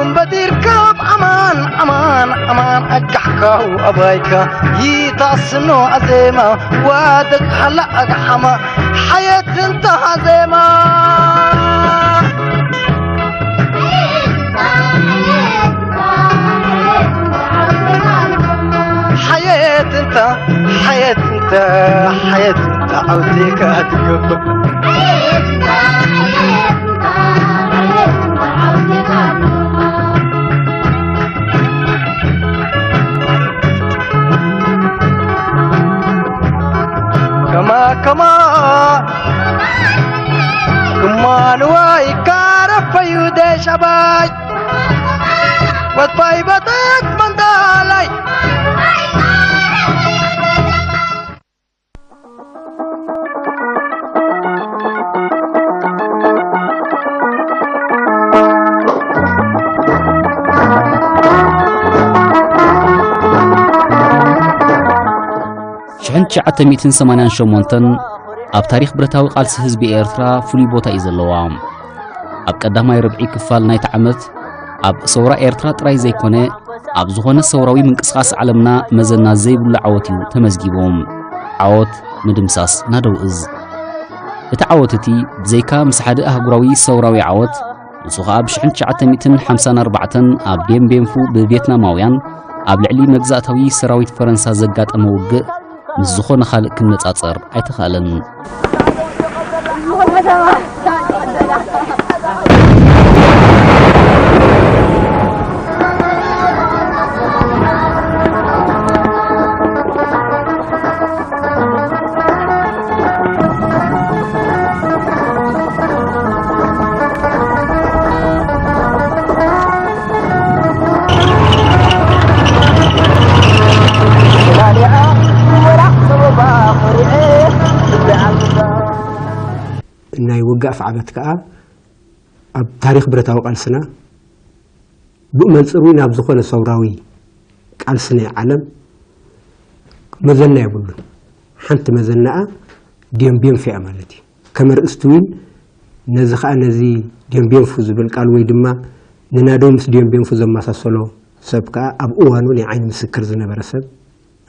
እምበዲርካ ኣማን ኣማን ኣማን ኣጋሕካው ኣባይካ ይታስኖ ኣዜማ ዋደግ ሃላ ኣግሓማ ሓየት እንታ ኣዜማ ሓየት እንታ ሓየት እንታ ሓየት እንታ ዓውዜካ ትገብር ከማ ከማ ክማ ንዋይ ካረፈዩ ደሻባይ ወትፋይ በጠት መንዳላይ ሽሕን ትሽዓተ ሚእትን ሰማንያን ሸሞንተን ኣብ ታሪኽ ብረታዊ ቃልሲ ህዝቢ ኤርትራ ፍሉይ ቦታ እዩ ዘለዋ። ኣብ ቀዳማይ ርብዒ ክፋል ናይቲ ዓመት ኣብ ሰውራ ኤርትራ ጥራይ ዘይኮነ ኣብ ዝኾነ ሰውራዊ ምንቅስቓስ ዓለምና መዘና ዘይብሉ ዓወት እዩ ተመዝጊቡ። ዓወት ምድምሳስ ናደው እዝ። እቲ ዓወት እቲ ብዘይካ ምስ ሓደ ኣህጉራዊ ሰውራዊ ዓወት ንሱ ኸኣ ብ ሽሕን ትሽዓተ ሚእትን ሓምሳን ኣርባዕተን ኣብ ዴምቤንፉ ብቬትናማውያን ኣብ ልዕሊ መግዛእታዊ ሰራዊት ፈረንሳ ዘጋጠመ ውግእ ምስ ዝኾነ ካልእ ክነጻጸር ኣይተኻእለን። ናይ ውግእ ኣፍዓበት ከኣ ኣብ ታሪኽ ብረታዊ ቃልስና ብኡ መንጽር እውን ኣብ ዝኾነ ሰውራዊ ቃልሲ ናይ ዓለም መዘና የብሉን። ሓንቲ መዘናኣ ዲዮምቤንፍ እያ ማለት እዩ። ከም ኣርእስቲ እውን ነዚ ኸኣ ነዚ ዲዮምቤንፉ ዝብል ቃል ወይ ድማ ንናደው ምስ ዲዮምቤንፉ ዘመሳሰሎ ሰብ ከኣ ኣብ እዋኑ ናይ ዓይኒ ምስክር ዝነበረ ሰብ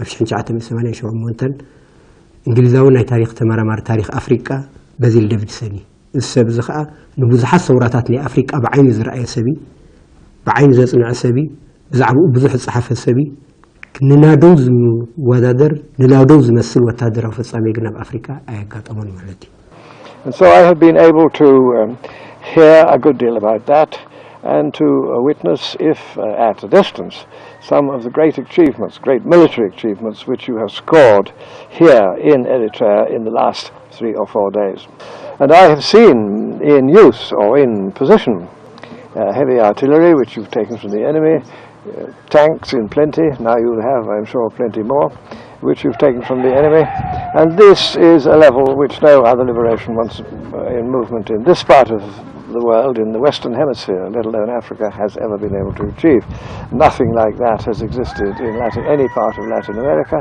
ኣብ ሽሕን ትሽዓተ ሚእትን ሰማንያን ሸሞንተን እንግሊዛዊ ናይ ታሪኽ ተመራማሪ ታሪኽ ኣፍሪቃ በዚል ደቪድሰን እዩ። እዚ ሰብ እዚ ኸኣ ንብዙሓት ሰውራታት ናይ ኣፍሪቃ ብዓይኑ ዝረኣየ ሰብ እዩ። ብዓይኑ ዘጽንዐ ሰብ እዩ። ብዛዕባኡ ብዙሕ ዝጸሓፈ ሰብ እዩ። ንናደው ዝወዳደር፣ ንናደው ዝመስል ወታደራዊ ፍጻሜ ግን ኣብ ኣፍሪቃ ኣየጋጠሞን ማለት እዩ። And so I have been able to um, hear a good deal about that and to uh, witness, if uh, at a distance, some of the great achievements, great military achievements, which you have scored here in Eritrea in the last three or four days. And I have seen in use or in position uh, heavy artillery, which you've taken from the enemy, uh, tanks in plenty. Now you'll have, I'm sure, plenty more, which you've taken from the enemy. And this is a level which no other liberation once uh, in movement in this part of the world, in the Western Hemisphere, let alone Africa, has ever been able to achieve. Nothing like that has existed in Latin, any part of Latin America,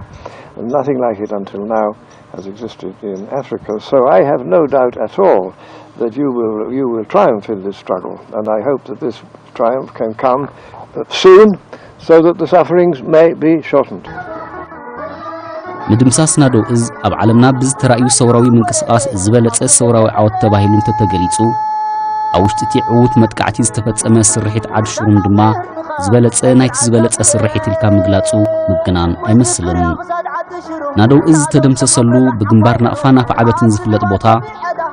and nothing like it until now has existed in Africa. So I have no doubt at all that you will, you will triumph in this struggle, and I hope that this triumph can come uh, soon so that the sufferings may be shortened. ምድምሳስ ናደው እዝ ኣብ ዓለምና ብዝተራእዩ ሰውራዊ ምንቅስቓስ ዝበለጸ ሰውራዊ ዓወት ተባሂሉ እንተተገሊጹ፣ ኣብ ውሽጢ እቲ ዕዉት መጥቃዕቲ ዝተፈጸመ ስርሒት ዓድ ሽሩም ድማ ዝበለጸ ናይቲ ዝበለጸ ስርሒት ኢልካ ምግላጹ ምግናን ኣይመስልን። ናደው እዝ ዝተደምሰሰሉ ብግንባር ናቕፋን ኣፍዓበትን ዝፍለጥ ቦታ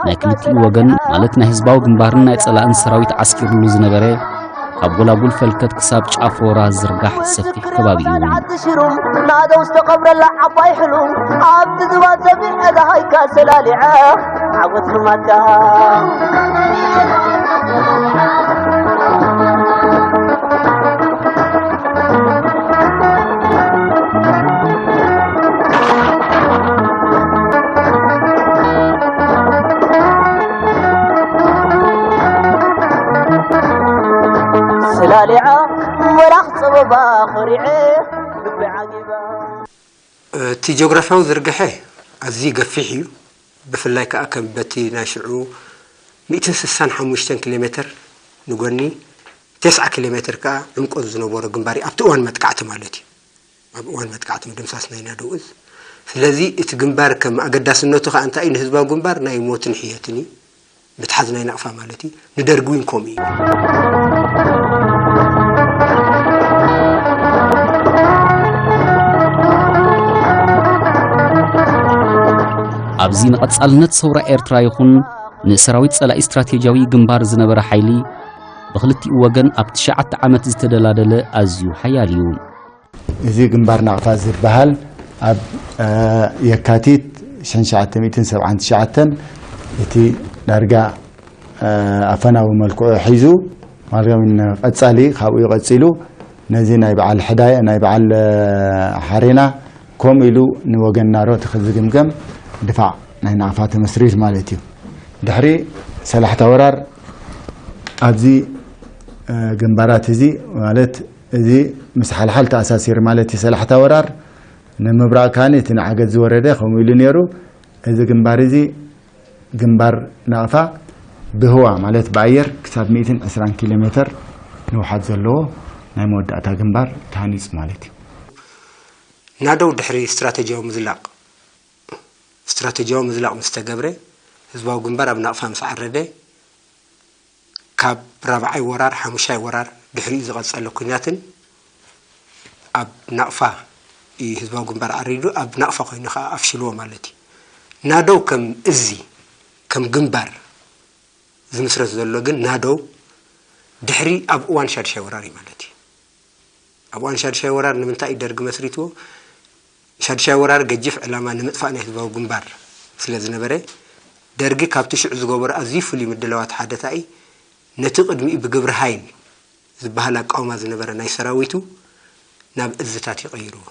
ናይ ክልቲኡ ወገን ማለት ናይ ህዝባዊ ግንባርን ናይ ጸላእን ሰራዊት ዓስኪሩሉ ዝነበረ ካብ ጎላጉል ፈልከት ክሳብ ጫፍ ሮራ ዝርጋሕ ሰፊሕ ከባቢ እዩ። ሽሩም ናደው ዝተቐብረላ ዓባይ ሕሉም ኣብቲ ዝባን ሰፊሕ ዕዳሃይካ ሰላሊዐ ዓወት ልማዳ ስላሊዓ ወላኽ ጸበባ ኾሪዐ ልቢ ዓጊባ። እቲ ጂኦግራፊያዊ ዝርግሐ ኣዝዩ ገፊሕ እዩ። ብፍላይ ከኣ ከም በቲ ናይ ሽዑ ሚእትን ስሳን ሓሙሽተን ኪሎ ሜተር ንጎኒ ተስዓ ኪሎ ሜትር ከዓ ዕምቆት ዝነበሮ ግንባር እዩ፣ ኣብቲ እዋን መጥቃዕቲ ማለት እዩ። ኣብ እዋን መጥቃዕቲ ምድምሳስ ናይ ናደው እዝ። ስለዚ እቲ ግንባር ከም ኣገዳስነቱ ከዓ እንታይ እዩ? ንህዝባዊ ግንባር ናይ ሞትን ሕየትን እዩ። ምትሓዝ ናይ ናቕፋ ማለት እዩ። ንደርጊ እውን ከምኡ እዩ። ኣብዚ ንቐጻልነት ሰውራ ኤርትራ ይኹን ንሰራዊት ጸላኢ ስትራቴጂያዊ ግንባር ዝነበረ ሓይሊ ብኽልቲኡ ወገን ኣብ ትሽዓተ ዓመት ዝተደላደለ ኣዝዩ ሓያል እዩ። እዚ ግንባር ናቕፋ ዝበሃል ኣብ፣ እ፣ የካቲት ሽሕን ትሽዓተ ሚእትን ሰብዓን ትሽዓተን እቲ ዳርጋ፣ እ፣ ኣፈናዊ መልክዑ ሒዙ፣ ማለት እውን ቀጻሊ ካብኡ ቀጺሉ ነዚ ናይ በዓል ሕዳይ፣ ናይ በዓል፣ እ፣ ሓሬና፣ ከምኡ ኢሉ ንወገን ናሮት ክዝግምገም ድፋዕ ናይ ናቕፋ ተመስሪት ማለት እዩ። ድሕሪ ሰላሕታ ወራር ኣብዚ፣ እ፣ ግንባራት እዚ ማለት እዚ ምስ ሓልሓል ተኣሳሲሩ ማለት እዩ። ሰላሕታ ወራር ንምብራቕ ካኒ እቲ ንዓገት ዝወረደ ከምኡ ኢሉ ነይሩ። እዚ ግንባር እዚ ግንባር ናቕፋ ብህዋ ማለት ብኣየር ክሳብ ሚእትን ዕስራን ኪሎ ሜትር ንውሓት ዘለዎ ናይ መወዳእታ ግንባር ተሃኒጹ ማለት እዩ። ናደው ድሕሪ ስትራቴጂያዊ ምዝላቕ፣ ስትራቴጂያዊ ምዝላቕ ምስ ተገብረ፣ ህዝባዊ ግንባር ኣብ ናቕፋ ምስ ዓረደ፣ ካብ ራብዓይ ወራር፣ ሓሙሻይ ወራር ድሕሪኡ ዝቐጸለ ኲናትን ኣብ ናቕፋ እዩ ህዝባዊ ግንባር ዓሪዱ፣ ኣብ ናቕፋ ኮይኑ ኸዓ ኣፍሽልዎ ማለት እዩ። ናደው ከም እዚ፣ ከም ግንባር ዝምስረት ዘሎ ግን ናደው ድሕሪ ኣብ እዋን ሻድሻይ ወራር እዩ ማለት እዩ። ኣብ እዋን ሻድሻይ ወራር ንምንታይ እዩ ደርጊ መስሪትዎ? ሻድሻይ ወራር ገጂፍ ዕላማ ንምጥፋእ ናይ ህዝባዊ ግንባር ስለ ዝነበረ፣ ደርጊ ካብቲ ሽዑ ዝገበሮ ኣዝዩ ፍሉይ ምድላዋት ሓደ እንታይ እዩ? ነቲ ቅድሚኡ ብግብረ ሃይል ዝበሃል ኣቃውማ ዝነበረ ናይ ሰራዊቱ ናብ እዝታት ይቐይርዎ።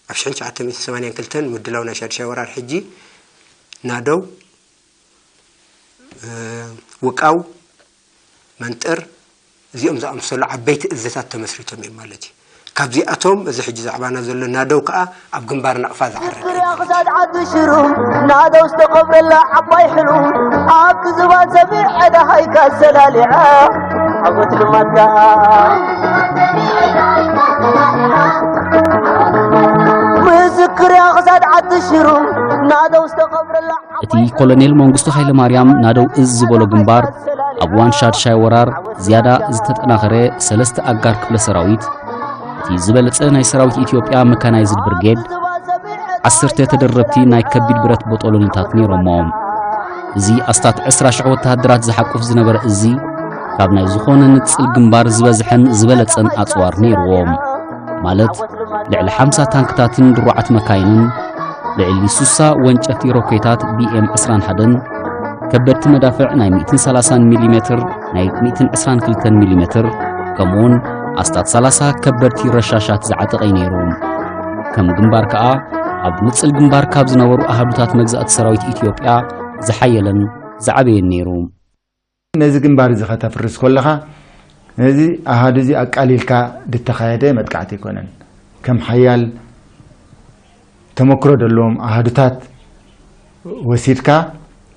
ኣብ ሽሕን ትሽዓተ ሚእትን ሰማንያን ክልተን ምድላው ናይ ሻድሻይ ወራር ሕጂ ናደው፣ እ፣ ውቃው፣ መንጥር፣ እዚኦም ዝኣምሰሉ ዓበይቲ እዝታት ተመስሪቶም እዮም ማለት እዩ። ካብዚኣቶም እዚ ሕጂ ዛዕባና ዘሎ ናደው ከኣ ኣብ ግንባር ናቕፋ ዝዓረገ እዩ ማለት እዩ። ክሳድ ዓዲ ሽሩም ናደው ዝተቐብረላ ዓባይ ሕሉም ኣብቲ ዝባን ሰሚዐ ደሃይካ ኣሰላሊዐ ዓወት ልማትካ ምስክር እያ ክሳድ ዓዲ ሽሩም ናደው ዝተቐብረላ እቲ ኮሎኔል መንግስቱ ኃይለማርያም ናደው እዝ ዝበሎ ግንባር ኣብ እዋን ሻድሻይ ወራር ዝያዳ ዝተጠናኸረ ሰለስተ ኣጋር ክፍለ ሰራዊት፣ እቲ ዝበለጸ ናይ ሰራዊት ኢትዮጵያ መካናይዝድ ብርጌድ፣ ዓሰርተ ተደረብቲ ናይ ከቢድ ብረት ቦጦሎኒታት ነይሮሞ። እዚ ኣስታት ዕስራ ሽሕ ወተሃደራት ዝሓቁፍ ዝነበረ እዚ፣ ካብ ናይ ዝኾነ ንጽል ግንባር ዝበዝሐን ዝበለጸን ኣጽዋር ነይርዎ። ማለት፣ ልዕሊ ሓምሳ ታንክታትን ድሩዓት መካይንን፣ ልዕሊ ሱሳ ወንጨፍቲ ሮኬታት ቢ ኤም ዕስራን ሓደን፣ ከበድቲ መዳፍዕ ናይ ሚእትን ሰላሳን ሚሊሜትር፣ ናይ ሚእትን ዕስራን ክልተን ሚሊሜትር፣ ከምኡውን ኣስታት ሰላሳ ከበድቲ ረሻሻት ዝዓጠቐ እዩ ነይሩ። ከም ግንባር ከኣ፣ ኣብ ንጽል ግንባር ካብ ዝነበሩ ኣሃዱታት መግዛእቲ ሰራዊት ኢትዮጵያ ዝሓየለን ዝዓበየን ነይሩ። ነዚ ግንባር እዚ ከተፍርስ ከለኻ፣ ነዚ ኣሃዱ እዚ ኣቃሊልካ ዝተኻየደ መጥቃዕቲ ኣይኮነን። ከም ሓያል ተመክሮ ዘለዎም ኣሃዱታት ወሲድካ፣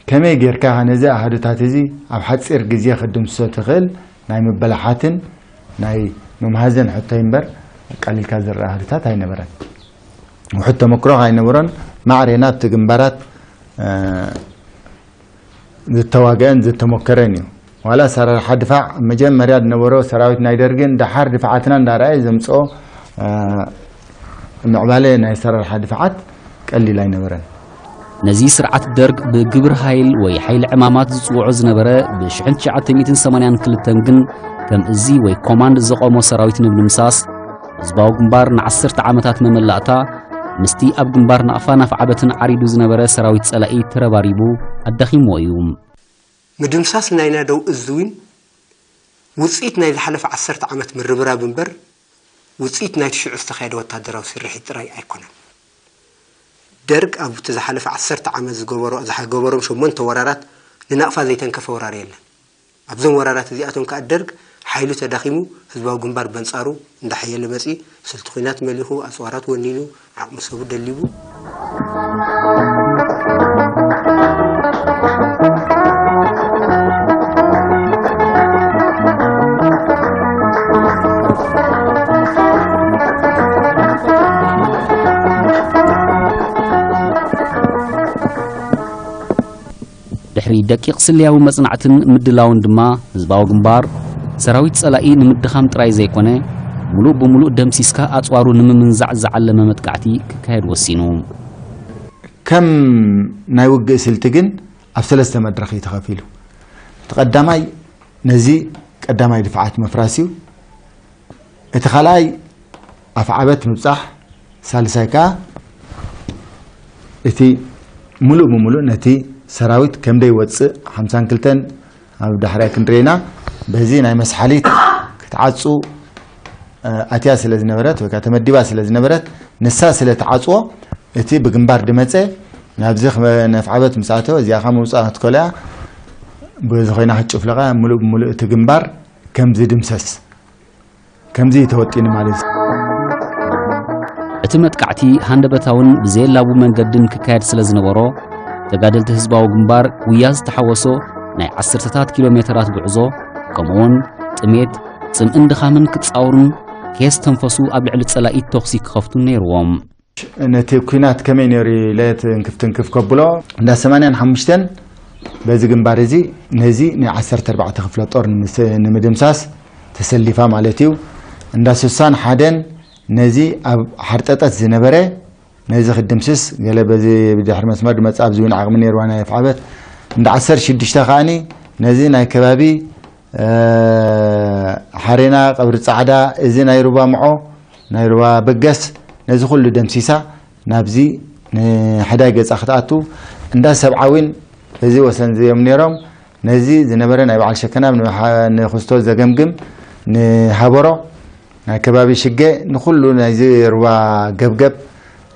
ከመይ ጌርካ ነዚ ኣሃዱታት እዚ ኣብ ሓጺር ግዜ ክትድምስሶ ትኽእል ናይ ምበላሓትን ናይ ምምሃዝን ሕቶ እምበር፣ ኣቃሊልካ ዝረኣ ኣሃዱታት ኣይነበረን። ውሑድ ተመክሮ ኣይነበሮን። ማዕሬና ኣብቲ ግንባራት፣ እ፣ ዝተዋግአን ዝተሞከረን እዩ። ዋላ ኣሰራርሓ ድፋዕ መጀመርያ ዝነበሮ ሰራዊት ናይ ደርግን ደሓር ድፋዓትና እንዳረኣየ ዘምጽኦ፣ እ፣ ምዕባለ ናይ ኣሰራርሓ ድፋዓት ቀሊል ኣይነበረን። ነዚ ስርዓት ደርግ ብግብሪ ሃይል ወይ ሓይሊ ዕማማት ዝጽውዖ ዝነበረ ብሽሕን ትሽዓተ ሚእትን ሰማንያን ክልተን ግን ከም እዚ ወይ ኮማንድ ዘቖሞ ሰራዊት ንምድምሳስ ህዝባዊ ግንባር ንዓሰርተ ዓመታት መመላእታ ምስቲ ኣብ ግንባር ናቕፋ ናፍ ዓበትን ዓሪዱ ዝነበረ ሰራዊት ጸላኢ ተረባሪቡ ኣዳኺምዎ እዩ። ምድምሳስ ናይ ናደው እዝ እውን ውጽኢት ናይ ዝሓለፈ ዓሰርተ ዓመት ምርብራብ እምበር ውጽኢት ናይቲ ሽዑ ዝተኻየደ ወታደራዊ ስርሒት ጥራይ ኣይኮነን። ደርግ ኣብቲ ዝሓለፈ ዓሰርተ ዓመት ዝገበሮ፣ ዝገበሮም ሸሞንተ ወራራት ንናቕፋ ዘይተንከፈ ወራር የለን። ኣብዞም ወራራት እዚኣቶም ከኣ ደርግ ሓይሉ ተዳኺሙ፣ ህዝባዊ ግንባር በንጻሩ እንዳሓየለ መጺ፣ ስልቲ ኲናት መሊኹ፣ ኣጽዋራት ወኒኑ፣ ዓቕሚ ሰቡ ደሊቡ። ደቂቕ ስለያዊ መጽናዕትን ምድላውን ድማ ህዝባዊ ግንባር ሰራዊት ጸላኢ ንምድኻም ጥራይ ዘይኮነ፣ ምሉእ ብምሉእ ደምሲስካ ኣጽዋሩ ንምምንዛዕ ዝዓለመ መጥቃዕቲ ክካየድ ወሲኑ። ከም ናይ ውግእ ስልቲ ግን ኣብ ሰለስተ መድረኽ እዩ ተኸፊሉ። እቲ ቀዳማይ ነዚ ቀዳማይ ድፍዓት ምፍራስ እዩ። እቲ ካልኣይ ኣፍዓበት ምብጻሕ፣ ሳልሳይ ከኣ እቲ ምሉእ ብምሉእ ነቲ ሰራዊት ከም ደይወጽእ ሓምሳን ክልተን ኣብ ዳሕራይ ክንርኤና በዚ ናይ መስሓሊት ክትዓጹ ኣትያ ስለ ዝነበረት ወይ ከዓ ተመዲባ ስለ ዝነበረት ንሳ ስለ ትዓጽዎ እቲ ብግንባር ድመጸ ናብዚ ነፍዓበት ምስ ኣተወ እዚኣ ከዓ ምውፃእ ክትከሎ እያ። በዚ ኮይና ክትጭፍለቐ ሙሉእ ብሙሉእ እቲ ግንባር ከም ዝድምሰስ ከምዚ እዩ ተወጢኑ ማለት እዩ። እቲ መጥቃዕቲ ሃንደበታውን ብዘየላቡ መንገድን ክካየድ ስለ ዝነበሮ፣ ተጋደልቲ ህዝባዊ ግንባር ጉያ ዝተሓወሶ ናይ ዓሰርተታት ኪሎ ሜተራት ጉዕዞ፣ ከምኡውን ጥሜት፣ ጽምእን ድኻምን ክጻወሩን ከየስተንፈሱ ኣብ ልዕሊ ጸላኢ ተኹሲ ክኸፍቱን ነይርዎም። ነቲ ኲናት ከመይ ነይሩ ኢለ ትንክፍ ትንክፍ ከብሎ እንዳ ሰማንያን ሓሙሽተን በዚ ግንባር እዚ ነዚ ናይ ዓሰርተ ኣርባዕተ ክፍለ ጦር ንምድምሳስ ተሰሊፋ ማለት እዩ። እንዳ ስሳን ሓደን ነዚ ኣብ ሓርጠጠት ዝነበረ ነዚ ክድምስስ ገለ በዚ ብድሕሪ መስመር ድመጽእ ኣብዚ እውን ዓቕሚ ነይርዋ ናይ ኣፍዓበት እንዳ ዓሰርተ ሽዱሽተ ከኣኒ ነዚ ናይ ከባቢ ሓሬና ቀብሪ ጻዕዳ እዚ ናይ ሩባ ምዖ ናይ ሩባ በገስ ነዚ ኩሉ ደምሲሳ ናብዚ ንሕዳይ ገጻ ክትኣቱ እንዳ ሰብዓዊን እዚ ወሰን እዮም ነይሮም። ነዚ ዝነበረ ናይ በዓል ሸከናብ ንክስቶ ዘገምግም ንሃበሮ ናይ ከባቢ ሽገ ንኩሉ ናይዚ ሩባ ገብገብ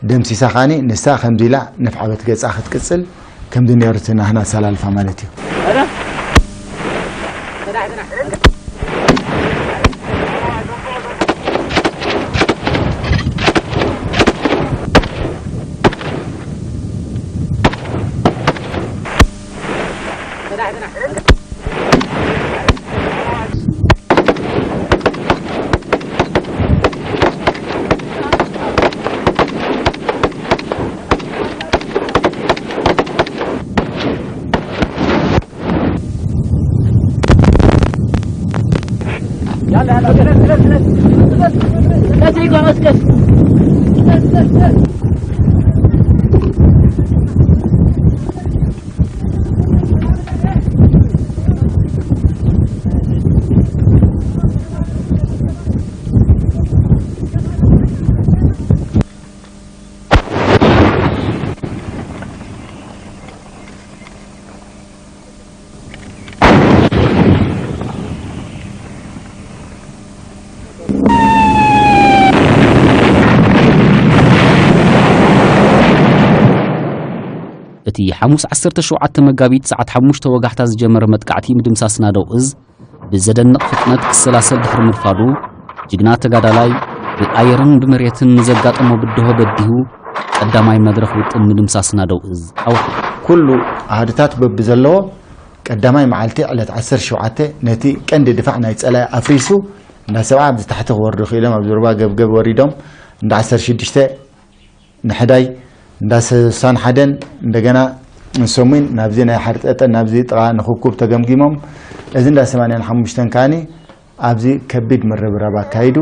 ደምሲሳ ካኒ ንሳ ከምዚ ኢላ ነፍዓበት ገጻ ክትቅጽል ከምዚ ነይሩ እቲ ናህና ኣሰላልፋ ማለት እዩ። እቲ ሓሙስ ዓሰርተ ሸውዓተ መጋቢት ሰዓት ሓሙሽተ ወጋሕታ ዝጀመረ መጥቃዕቲ ምድምሳስ ናደው እዝ ብዘደንቕ ፍጥነት ክሰላሰል ድሕሪ ምርፋዱ፣ ጅግና ተጋዳላይ ብኣየርን ብመሬትን ንዘጋጠሞ ብድሆ በዲሁ ቀዳማይ መድረኽ ውጥን ምድምሳስ ናደው እዝ ኣውሒዱ። ኩሉ ኣሃዱታት በብዘለዎ ቀዳማይ መዓልቲ ዕለት ዓሰርተ ሸውዓተ ነቲ ቀንዲ ድፋዕ ናይ ጸላኢ ኣፍሪሱ እንዳ ሰብዓ ኣብዚ ታሕቲ ክወርዱ ክኢሎም ኣብዚ ሩባ ገብገብ ወሪዶም እንዳ ዓሰርተ ሽዱሽተ ንሕዳይ እንዳ ስሳን ሓደን እንደገና ንሰሙን ናብዚ ናይ ሓርጠጠ ናብዚ ጥቓ ንክኩብ ተገምጊሞም እዚ እንዳ ሰማንያን ሓሙሽተን ከኣኒ ኣብዚ ከቢድ ምርብራብ ኣካይዱ።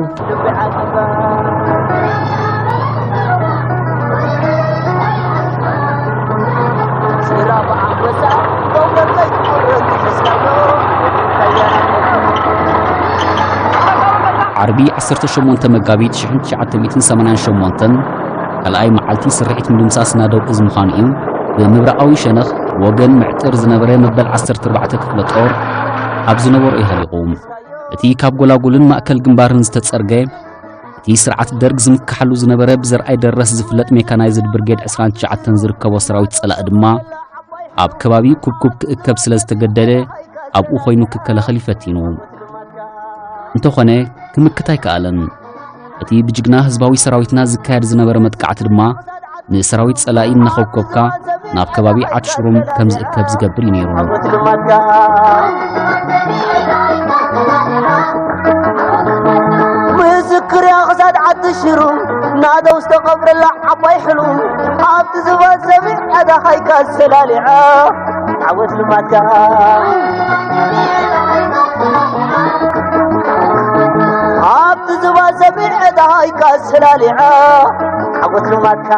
ዓርቢ ዓሰርተ ሸሞንተ መጋቢት ሽሕን ትሽዓተ ሚእትን ሰማንያን ሸሞንተን ካልኣይ መዓልቲ ስርሒት ምድምሳስ ናደው እዝ ምዃኑ እዩ። ብምብራቓዊ ሸነኽ ወገን ምዕጥር ዝነበረ መበል ዓሰርተ ኣርባዕተ ክፍለ ጦር ኣብ ዝነበሮ እዩ ሃሊቑ። እቲ ካብ ጎላጉልን ማእከል ግንባርን ዝተጸርገ እቲ ስርዓት ደርግ ዝምክሓሉ ዝነበረ ብዘርኣይ ደረስ ዝፍለጥ ሜካናይዝድ ብርጌድ ዕስራን ትሽዓተን ዝርከቦ ሰራዊት ጸላኢ ድማ ኣብ ከባቢ ኩብኩብ ክእከብ ስለ ዝተገደደ ኣብኡ ኮይኑ ክከላኸል ይፈቲኑ። እንተኾነ ክምክት ኣይከኣለን። እቲ ብጅግና ህዝባዊ ሰራዊትና ዝካየድ ዝነበረ መጥቃዕቲ ድማ ንሰራዊት ጸላኢ እናኾብኮብካ ናብ ከባቢ ዓድ ሽሩም ከም ዝእከብ ዝገብር እዩ ነይሩ። ምስክር እያ ክሳድ ዓዲ ሽሩም ናደው ዝተቐብረላ ዓባይ ሕሉም ኣብቲ ዝባን ሰሚዕ ኣዳኻይካ ኣሰላሊዓ ዓወት ልማታ ኣብቲ ዝባዘ ብዕዳይካ ስላሊዓ ዓወት ልማታ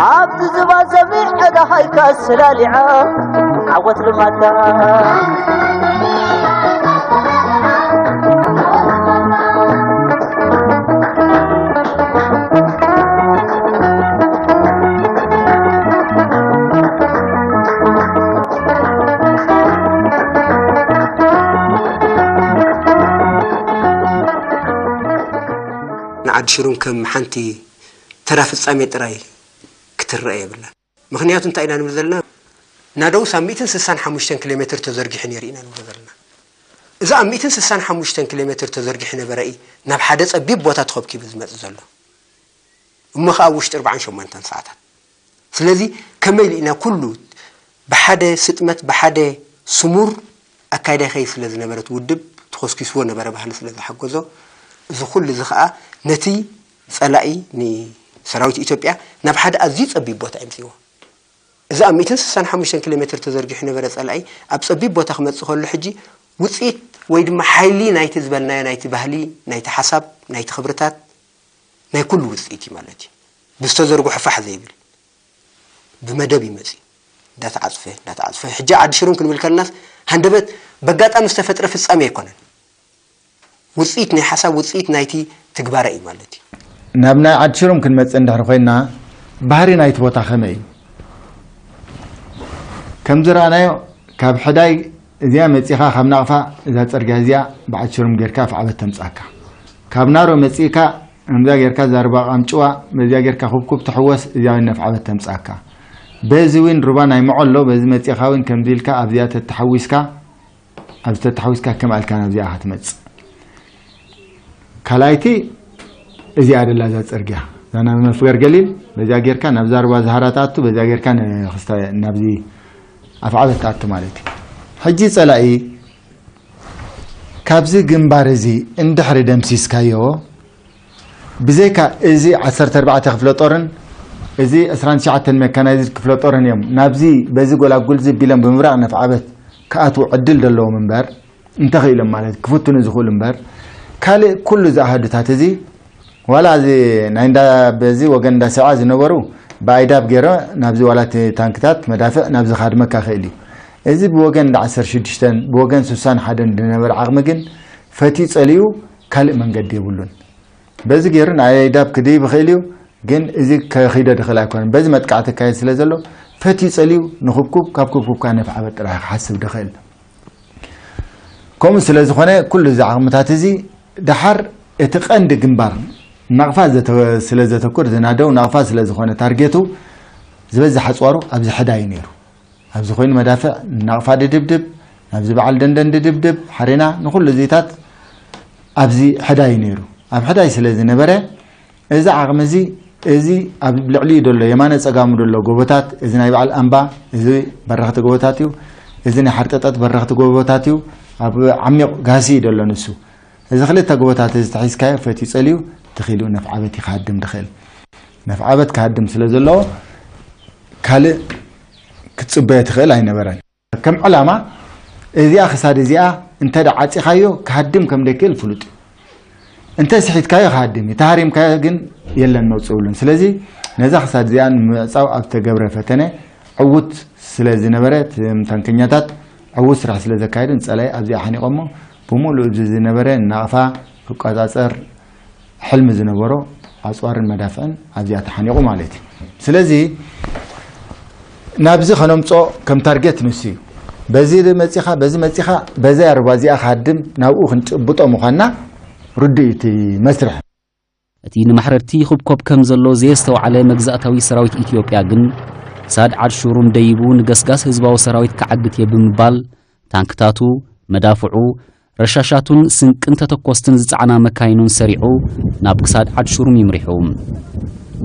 ኣብቲ ዝባዘ ብዕዳይካ ስላሊዓ ዓወት ልማታ ንዓዲ ሽሩም ከም ሓንቲ ተራ ፍጻሜ ጥራይ ክትረአ የብላን። ምኽንያቱ እንታይ ኢና ንብል ዘለና? ናደውስ ኣብ ሚእትን ስሳን ሓሙሽተን ኪሎ ሜትር ተዘርጊሑ ነይሩ ኢና ንብሎ ዘለና። እዚ ኣብ ሚእትን ስሳን ሓሙሽተን ኪሎ ሜትር ተዘርጊሑ ነበረ እዩ ናብ ሓደ ጸቢብ ቦታ ተኸብኪቡ ዝመጽእ ዘሎ። እሞ ኸኣ ኣብ ውሽጢ ኣርባዓን ሸሞንተን ሰዓታት። ስለዚ ከመይ ኢሉ ኢና ኩሉ ብሓደ ስጥመት፣ ብሓደ ስሙር ኣካይዳ ይኸይድ ስለ ዝነበረ፣ እቲ ውድብ ተኾስኪስዎ ነበረ ባህሊ ስለ ዝሓገዞ፣ እዚ ኩሉ እዚ ኸኣ ነቲ ጸላኢ ንሰራዊት ኢትዮጵያ ናብ ሓደ ኣዝዩ ጸቢብ ቦታ የምጽእዎ። እዚ ኣብ ሚእትን ስሳን ሓሙሽተን ኪሎ ሜትር ተዘርጊሑ ነበረ ጸላኢ ኣብ ጸቢብ ቦታ ክመጽእ ከሎ፣ ሕጂ ውጽኢት ወይ ድማ ሓይሊ ናይቲ ዝበልናዮ ናይቲ ባህሊ፣ ናይቲ ሓሳብ፣ ናይቲ ክብርታት፣ ናይ ኩሉ ውጽኢት እዩ ማለት እዩ። ብዝተዘርግሑ ፋሕ ዘይብል ብመደብ ይመጽእ። እንዳተዓጽፈ፣ እንዳተዓጽፈ። ሕጂ ዓዲ ሽሩም ክንብል ከለናስ ሃንደበት በጋጣሚ ዝተፈጥረ ፍጻሜ ኣይኮነን። ውጽኢት ናይ ሓሳብ፣ ውጽኢት ናይቲ ትግባረ እዩ ማለት እዩ። ናብ ናይ ዓዲ ሽሩም ክንመጽእ እንድሕር ኮይንና፣ ባህሪ ናይቲ ቦታ ከመይ እዩ? ከም ዝረኣናዮ፣ ካብ ሕዳይ እዚኣ መጺኻ፣ ካብ ናቕፋ እዛ ጽርግያ እዚኣ ብዓዲ ሽሩም ጌርካ ኣፍዓበት ተምጻካ። ካብ ናሮ መጺእካ፣ ከምዛ ጌርካ ዛርባ ቃምጭዋ፣ በዚኣ ጌርካ ኩብኩብ ትሕወስ፣ እዚኣ እውን ነፍዓበት ተምጻካ። በዚ እውን ሩባ ናይ መዖሎ፣ በዚ መጺእኻ እውን ከምዚ ኢልካ ኣብዚኣ ተተሓዊስካ፣ ኣብዚ ተተሓዊስካ ከም ኣልካ ናብዚኣ ኢኻ ትመጽእ። ካልኣይቲ እዚኣ ደላ እዛ ጽርግያ፣ እዛ ናብ መፍገር ገሊል፣ በዚኣ ጌርካ ናብዛ ሩባ ዝሃራ ትኣቱ፣ በዚኣ ጌርካ ንክስተ-፣ ናብዚ ኣፍዓበት ትኣቱ ማለት እዩ። ሕጂ ጸላኢ ካብዚ ግንባር እዚ እንድሕሪ ደምሲስካዮ፣ ብዘይካ እዚ ዓሰርተ ኣርባዕተ ክፍለ ጦርን እዚ ዕስራን ትሽዓተን ሜካናይዝድ ክፍለ ጦርን እዮም ናብዚ በዚ ጎላጉል ዝቢሎም ብምብራቕ ነፍዓበት ክኣትዉ ዕድል ዘለዎም እምበር፣ እንተኽኢሎም ማለት ክፍትኑ ዝኽእሉ እምበር፣ ካልእ ኩሉ እዚ ኣሃዱታት እዚ ዋላ እዚ ናይ እንዳ በዚ ወገን እንዳ ሰብዓ ዝነበሩ ብኣይዳብ ገይረ ናብዚ ዋላ እቲ ታንክታት መዳፍዕ ናብዚ ካድመካ ክእል እዩ። እዚ ብወገን እንዳ ዓሰርተ ሽዱሽተን ብወገን ስሳን ሓደን ዝነበረ ዓቕሚ ግን ፈትዩ ጸሊኡ ካልእ መንገዲ የብሉን። በዚ ገይሩ ንኣይዳብ ክድይብ ይኽእል እዩ፣ ግን እዚ ከኺዶ ድኽእል ኣይኮነን። በዚ መጥቃዕቲ ይካየድ ስለ ዘሎ ፈትዩ ጸሊኡ ንክብኩብ፣ ካብ ክብኩብ ከኣ ነፍዓበት ጥራሕ ክሓስብ ድኽእል። ከምኡ ስለ ዝኾነ ኩሉ እዚ ዓቕምታት እዚ ደሓር እቲ ቀንዲ ግንባር ናቕፋ ዘተ-፣ ስለ ዘተኩር ዝናደው ናቕፋ ስለ ዝኾነ ታርጌቱ ዝበዝሕ ኣጽዋሩ ኣብዚ ሕዳይ እዩ ነይሩ። ኣብዚ ኮይኑ መዳፍዕ ናቕፋ ድድብድብ፣ ናብዚ በዓል ደንደን ድድብድብ፣ ሓሬና ንኹሉ እዚታት ኣብዚ ሕዳይ እዩ ነይሩ። ኣብ ሕዳይ ስለ ዝነበረ እዚ ዓቕሚ እዚ፣ እዚ ኣብ ልዕሊኡ ዘሎ የማነ ጸጋሙ ዘሎ ጎቦታት፣ እዚ ናይ በዓል ኣምባ፣ እዚ በረኽቲ ጎቦታት እዩ። እዚ ናይ ሓርጠጠት በረኽቲ ጎቦታት እዩ። ኣብ ዓሚቕ ጋህሲ እዩ ዘሎ ንሱ። እዚ ክልተ ጎቦታት እዚ ተሒዝካዮ ፈትዩ ጸልዩ ትኺሉ ነፍዓበት እዩ ክሃድም ድኽእል። ነፍዓበት ክሃድም ስለ ዘለዎ ካልእ ክትጽበዮ ትኽእል ኣይነበረን። ከም ዕላማ እዚኣ ክሳድ እዚኣ እንተ ደኣ ዓጺኻዮ ክሃድም ከም ደይክእል ፍሉጥ እዩ። እንተ ስሒትካዮ ክሃድም እዩ፣ ተሃሪምካዮ ግን የለን መውጽእ የብሉን። ስለዚ ነዛ ክሳድ እዚኣ ንምዕጻው ኣብ ዝተገብረ ፈተነ ዕዉት ስለ ዝነበረ፣ እቶም ታንከኛታት ዕዉት ስራሕ ስለ ዘካየዱ ንጸላኢ ኣብዚኣ ሓኒቖሞ ብምሉእ እዚ ዝነበረ ናቕፋ ክቆጻጸር ሕልሚ ዝነበሮ ኣጽዋርን መዳፍዕን ኣብዚኣ ተሓኒቑ ማለት እዩ። ስለዚ ናብዚ ከነምጾ ከም ታርጌት ንሱ እዩ። በዚ መጺኻ፣ በዚ መጺኻ፣ በዛ ሩባ እዚኣ ክሃድም ናብኡ ክንጭብጦ ምዃንና ርዱእ እዩ እቲ መስርሕ። እቲ ንማሕረድቲ ይኹብኮብ ከም ዘሎ ዘየስተውዓለ መግዛእታዊ ሰራዊት ኢትዮጵያ ግን፣ ክሳድ ዓድ ሹሩም ደይቡ ንገስጋስ ህዝባዊ ሰራዊት ክዓግት እየ ብምባል፣ ታንክታቱ፣ መዳፍዑ፣ ረሻሻቱን ስንቅን ተተኮስትን ዝጸዓና መካይኑን ሰሪዑ ናብ ክሳድ ዓድ ሹሩም ይምሪሑ።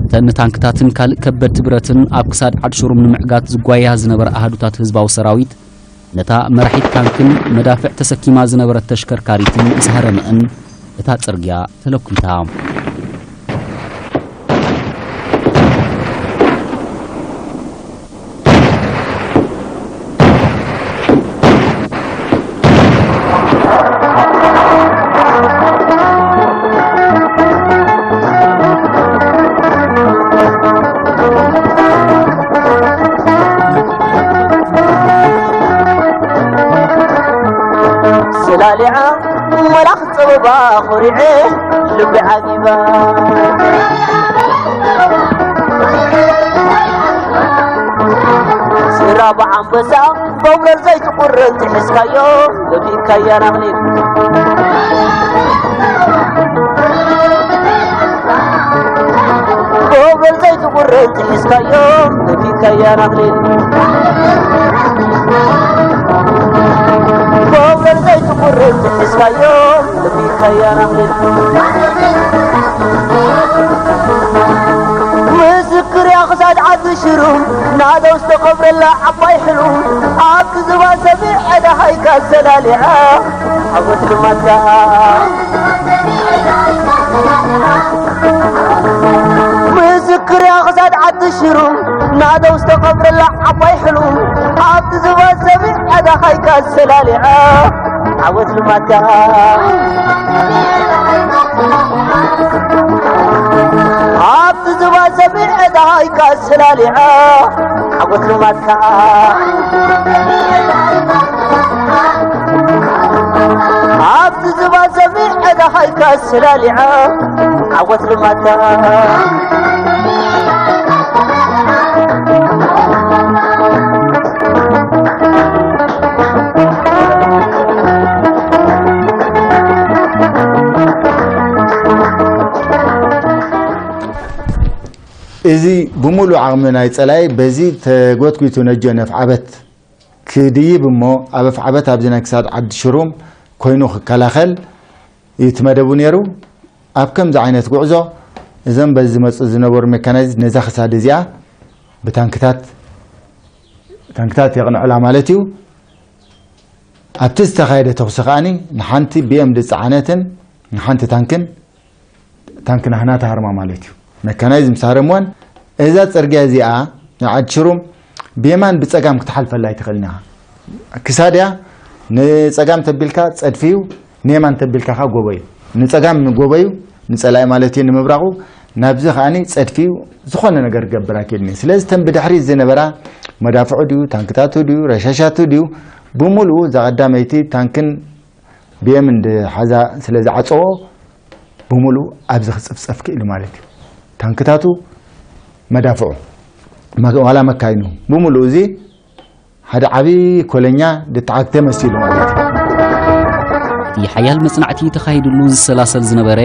እተን ንታንክታትን ካልእ ከበድቲ ብረትን ኣብ ክሳድ ዓድ ሹሩም ንምዕጋት ዝጓያ ዝነበራ ኣሃዱታት ህዝባዊ ሰራዊት፣ ነታ መራሒት ታንክን መዳፍዕ ተሰኪማ ዝነበረት ተሽከርካሪትን ምስ ሃረመአን፣ እታ ጽርግያ ተለኲታ። ጣሊዓ መላኽ ጸበባ ኾሪዐ ልቢ ዓጊባ። ስራ ብዓንበሳ ጎብለል ዘይትቁረጽ ሒዝካዮ ገቢእካያ ናቕሊል። ጎብለል ዘይትቁረጽ ሒዝካዮ ገቢእካያ ናቕሊል። ጎብለል ዘይትቁረጽ ሒዝካዮ ገቢእካያ ናቕሊል። ምስክር እያ ክሳድ ዓዲ ሽሩም ናደው ዝተኸብረላ ዓባይ ሕሉም ኣብቲ ዝባ ሰሚዐ ደሃይካ ሰላሊዓ ዓወት ልማታ። ምስክር እያ ክሳድ ዓዲ ሽሩም ናደው ዝተኸብረላ ዓባይ ሕሉም ኣብቲ ዝባ ሰሚዐ ደሃይካ ሰላሊዓ ዓወት ልማታ። ኣብቲ ዝባ ሰሚዐ ደሃይካ ሰላሊዓ ዓወት ልማታ። ኣብቲ ዝባ ሰሚዐ ደሃይካ ሰላሊዓ ዓወት ልማታ። እዚ ብምሉእ ዓቕሚ ናይ ጸላኢ በዚ ተጎትጒቱ ነጆ ነፍዓበት ክድይብ እሞ ኣብ ኣፍዓበት ኣብዚ ናይ ክሳድ ዓዲ ሽሩም ኮይኑ ክከላኸል እዩ እቲ መደቡ ነይሩ። ኣብ ከምዚ ዓይነት ጉዕዞ እዞም በዚ ዝመፁ ዝነበሩ ሜካናይዝድ ነዛ ክሳድ እዚኣ ብታንክታት ታንክታት የቕንዑላ ማለት እዩ። ኣብቲ ዝተኻየደ ተኹሲ ከዓኒ ንሓንቲ ቢኤም ዝፀዓነትን ንሓንቲ ታንክን ታንክ ናህና ተሃርማ ማለት እዩ። መካናይዝ ምስ ሃረምወን እዛ ፅርግያ እዚኣ ንዓድ ሽሩም ብየማን ብፀጋም ክትሓልፈላ ኣይትኽእልን ኢኻ። ክሳድያ ንፀጋም ተቢልካ ፀድፊ እዩ፣ ንየማን ተቢልካ ኸዓ ጎቦ እዩ። ንፀጋም ንጎቦ እዩ፣ ንፀላኢ ማለት እዩ ንምብራቑ። ናብዚ ከዓኒ ፀድፊ እዩ፣ ዝኾነ ነገር ክገብር ኣይክእልን እዩ። ስለዚ እተን ብድሕሪት ዝነበራ መዳፍዑ ድዩ፣ ታንክታቱ ድዩ፣ ረሻሻቱ ድዩ፣ ብምሉኡ እዛ ቀዳመይቲ ታንክን ቢኤም እንድሓዛ ስለ ዝዓፀዎ ብምሉኡ ኣብዚ ክፅፍፀፍ ክኢሉ ማለት እዩ። ታንክታቱ፣ መዳፍዑ፣ መ- ዋላ መካይኑ ብምሉኡ እዚ ሓደ ዓብዪ ኮለኛ ድተዓግተ መሲሉ ማለት እዩ። እቲ ሓያል መጽናዕቲ ተኻሂድሉ ዝሰላሰል ዝነበረ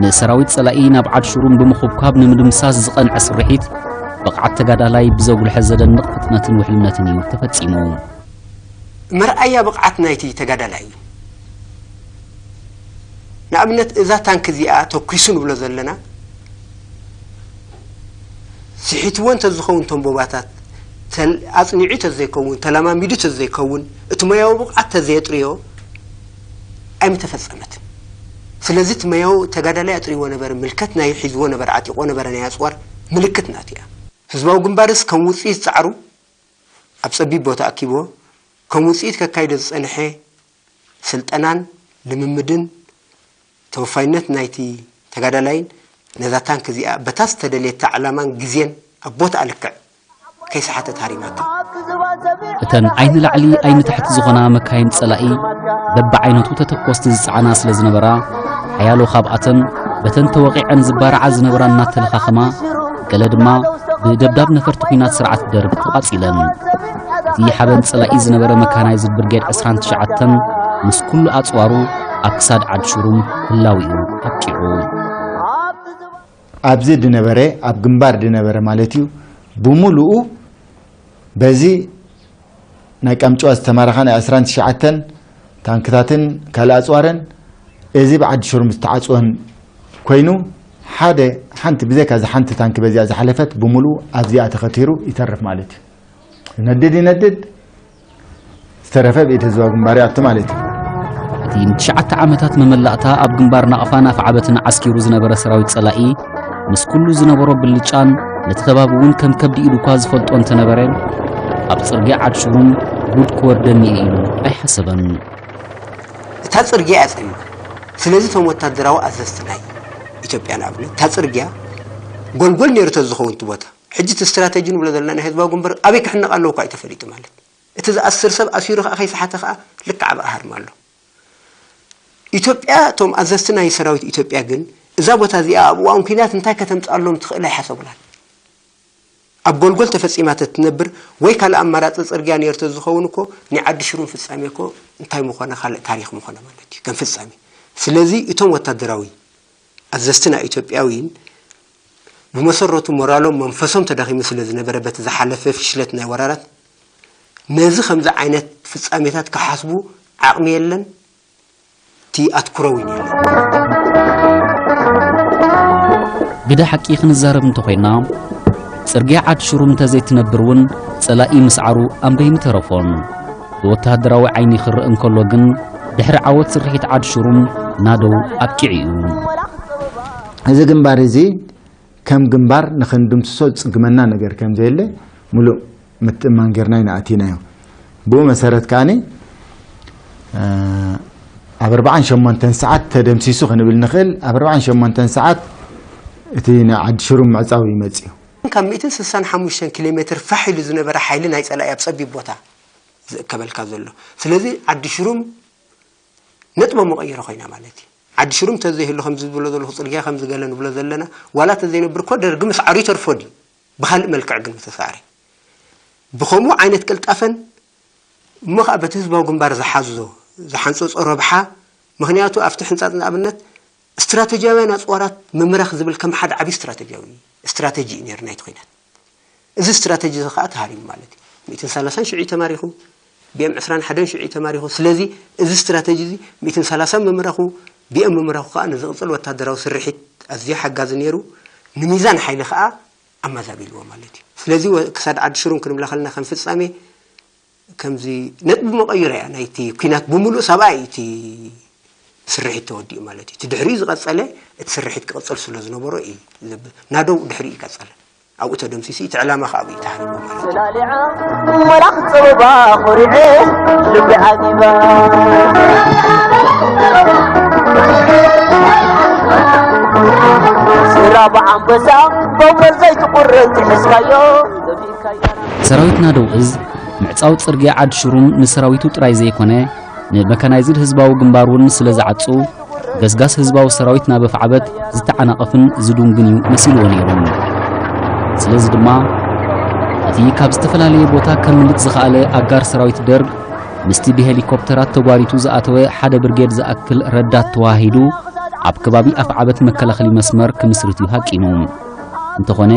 ንሰራዊት ጸላኢ ናብ ዓድ ሽሩም ብምኹብኳብ ንምድምሳስ ዝቐንዐ ስርሒት ብቕዓት ተጋዳላይ ብዘጉልሐ ዘደንቕ ፍጥነትን ውሕልነትን እዩ ተፈጺሙ። መርኣያ ብቕዓት ናይቲ ተጋዳላይ እዩ። ንኣብነት እዛ ታንክ እዚኣ ተኲሱ ንብሎ ዘለና ስሒትዎ እንተዝኸውን እቶም ቦባታት ተል- ኣጽኒዑ ተዘይከውን ተለማሚዱ ተዘይከውን እቲ ሞያዊ ብቕዓት ተዘየጥርዮ ኣይምተፈጸመትን። ስለዚ እቲ ሞያዊ ተጋዳላይ ኣጥርይዎ ነበረ፣ ምልከት ናይ ሒዝዎ ነበረ፣ ዓጢቆ ነበረ ናይ ኣጽዋር ምልክት ናቱ እያ። ህዝባዊ ግንባርስ ከም ውጽኢት ጻዕሩ ኣብ ጸቢብ ቦታ ኣኪብዎ ከም ውጽኢት ከካይዶ ዝጸንሐ ስልጠናን ልምምድን ተወፋይነት ናይቲ ተጋዳላይን ነዛ ታንክ እዚኣ በታ ዝተደልየታ ዕላማን ግዜን ኣብ ቦታኣ ልክዕ ከይሰሓተት ሃሪማታ። እተን ዓይኒ ላዕሊ ዓይኒ ታሕቲ ዝኾና መካይን ጸላኢ በብዓይነቱ ተተኮስቲ ዝጸዓና ስለ ዝነበራ ሓያሎ ካብኣተን በተን ተወቒዐን ዝባርዓ ዝነበራ እናተለኻኸማ ገለ ድማ ብደብዳብ ነፈርቲ ኲናት ስርዓት ደርግ ተቓጺለን። እቲ ሓበን ጸላኢ ዝነበረ መካናይዝድ ብርጌድ ዕስራን ትሽዓተን ምስ ኩሉ ኣጽዋሩ ኣብ ክሳድ ዓድ ሽሩም ህላዊኡ ኣብቂዑ። ኣብዚ ድነበረ ኣብ ግንባር ድነበረ ማለት እዩ። ብምሉኡ በዚ ናይ ቃምጭዋ ዝተማረኻ ናይ ዕስራን ትሽዓተን ታንክታትን ካልእ ኣጽዋርን እዚ ብዓዲ ሽሩም ዝተዓጽወን ኮይኑ ሓደ ሓንቲ ብዘይካ እዛ ሓንቲ ታንኪ በዚኣ ዝሓለፈት ብምሉኡ ኣብዚኣ ተኸቲሩ ይተርፍ ማለት እዩ። ይነድድ ይነድድ ዝተረፈ ብኢድ ህዝባዊ ግንባር ይኣቱ ማለት እዩ። እቲ ንትሽዓተ ዓመታት መመላእታ ኣብ ግንባር ናቕፋን ኣፍዓበትን ዓስኪሩ ዝነበረ ሰራዊት ጸላኢ ምስ ኩሉ ዝነበሮ ብልጫን ነቲ ከባቢ እውን ከም ከብዲ ኢዱ እኳ ዝፈልጦ እንተነበረ ኣብ ጽርግያ ዓድ ሽሩም ጉድ ክወርደኒ እዩ ኢሉ ኣይሓሰበን። እታ ጽርግያ እያ ጸሚማ። ስለዚ እቶም ወታደራዊ ኣዘዝቲ ናይ ኢትዮጵያ ንኣብነት እታ ጽርግያ ጎልጎል ነይሩ ተዝኸውን እቲ ቦታ ሕጂ እቲ ስትራተጂ ንብሎ ዘለና ናይ ህዝባዊ ግንባር ኣበይ ክሕነቕ ኣለዎ እኳ እዩ ተፈሊጡ ማለት እቲ ዝኣስር ሰብ ኣሲሩ ከዓ ከይሰሓተ ከዓ ልክዕ ኣብኣ ሃርማ ኣሎ። ኢትዮጵያ፣ እቶም ኣዘዝቲ ናይ ሰራዊት ኢትዮጵያ ግን እዛ ቦታ እዚኣ ኣብ እዋን ኲናት እንታይ ከተምፅኣሎም ትኽእል ኣይሓሰቡላን። ኣብ ጎልጎል ተፈፂማ ተትነብር ወይ ካልእ ኣማራፂ ፅርግያ ነይሩ ተዝኸውን እኮ ናይ ዓዲ ሽሩም ፍጻሜ እኮ እንታይ ምኾነ፣ ካልእ ታሪኽ ምኾነ ማለት እዩ ከም ፍጻሜ። ስለዚ እቶም ወታደራዊ ኣዘዝቲ ናይ ኢትዮጵያውያን ብመሰረቱ ሞራሎም መንፈሶም ተዳኺሙ ስለ ዝነበረ በቲ ዝሓለፈ ፍሽለት ናይ ወራራት ነዚ ከምዚ ዓይነት ፍጻሜታት ክሓስቡ ዓቕሚ የለን። እቲ ኣትኩሮ እውን የለን። ግደ ሓቂ ክንዛረብ እንተኾይና፣ ጽርግያ ዓድ ሽሩም እንተዘይትነብር እውን ጸላኢ ምስዓሩ ኣንበይኑ ተረፎን። ብወተሃደራዊ ዓይኒ ክረእ እንከሎ ግን፣ ድሕሪ ዓወት ስርሒት ዓድ ሽሩም ናደው ኣብቂዑ እዩ። እዚ ግንባር እዚ ከም ግንባር ንኽንድምስሶ ዝጽግመና ነገር ከም ዘየለ ምሉእ ምትእማን ጌርና ኢና ኣቲናዮ። ብኡ መሰረት ከኣኒ ኣብ ኣርባዓን ሸሞንተን ሰዓት ተደምሲሱ ክንብል ንኽእል። ኣብ ኣርባዓን ሸሞንተን ሰዓት እቲ ናይ ዓዲ ሽሩም ምዕጻው ይመጽእ እዩ። ካብ ሚእትን ስሳን ሓሙሽተን ኪሎ ሜትር ፋሕ ኢሉ ዝነበረ ሓይሊ ናይ ጸላኢ ኣብ ጸቢብ ቦታ ዝእከበልካ ዘሎ። ስለዚ ዓዲ ሽሩም ነጥበ መቐይሮ ኮይና ማለት እዩ። ዓዲ ሽሩም ተዘይህሉ ከምዚ ዝብሎ ዘለኹ ጽርግያ ከምዚ ገለ ንብሎ ዘለና ዋላ ተዘይነብር እኮ ደርጊ ምስዓሩ ይተርፎ ድዩ? ብኻልእ መልክዕ ግን ምተሳዕረ ብኸምኡ ዓይነት ቅልጣፈን እሞ ከዓ በቲ ህዝባዊ ግንባር ዝሓዞ ዝሓንፀፆ ረብሓ ምክንያቱ ኣብቲ ሕንፃፅ ንኣብነት ስትራተጂያውያን ኣፅዋራት ምምራኽ ዝብል ከም ሓደ ዓብዪ ስትራተጂያዊ ስትራተጂ እዩ ነይሩ ናይቲ ኩናት። እዚ ስትራተጂ እዚ ከዓ ተሃሪሙ ማለት እዩ። ሚእትን ሰላሳን ሽዑ እዩ ተማሪኹ፣ ቢኤም ዕስራን ሓደን ሽዑ እዩ ተማሪኹ። ስለዚ እዚ ስትራተጂ እዚ ሚእትን ሰላሳን ምምራኹ፣ ቢኤም ምምራኹ ከዓ ንዝቕፅል ወታደራዊ ስርሒት ኣዝዩ ሓጋዚ ነይሩ። ንሚዛን ሓይሊ ከዓ ኣመዛቢልዎ ማለት እዩ። ስለዚ ወ- ክሳድ ዓዲ ሽሩም ክንብላ ከለና ከም ፍጻሜ ከምዚ ነጥቢ መቐይሮ እያ ናይቲ ኲናት ብምሉእ ሰብኣይ እቲ ስርሒት ተወዲኡ ማለት እዩ። እቲ ድሕሪኡ ዝቐጸለ እቲ ስርሒት ክቕጽል ስለ ዝነበሮ እዩ ዘብል ናደው ድሕሪኡ ይቀጸለ ኣብኡ ተደምሲሱ እቲ ዕላማ ከዓ ኣብኡ ተሃሪቡ ማለት እዩ። መላኽ ጸበባ ኮሪዐ ልቢ ዓጊባ ስራብ ዓንበሳ በንበር ዘይትቁረጽ ይሕዝካዮ ሰራዊት ናደው እዝ ምዕጻው ጽርግያ ዓድ ሽሩም ንሰራዊቱ ጥራይ ዘይኮነ ንመካናይዝድ ህዝባዊ ግንባር እውን ስለ ዝዓጹ ገስጋስ ህዝባዊ ሰራዊት ናብ ኣፍዓበት ዝተዓናቐፍን ዝዱንግን እዩ መሲልዎ ነይሩ። ስለዚ ድማ እቲ ካብ ዝተፈላለየ ቦታ ከምልጥ ዝኸኣለ ኣጋር ሰራዊት ደርግ ምስቲ ብሄሊኮፕተራት ተጓሪቱ ዝኣተወ ሓደ ብርጌድ ዝኣክል ረዳት ተዋሂዱ ኣብ ከባቢ ኣፍዓበት መከላኸሊ መስመር ክምስርት እዩ ሃቂኑ። እንተኾነ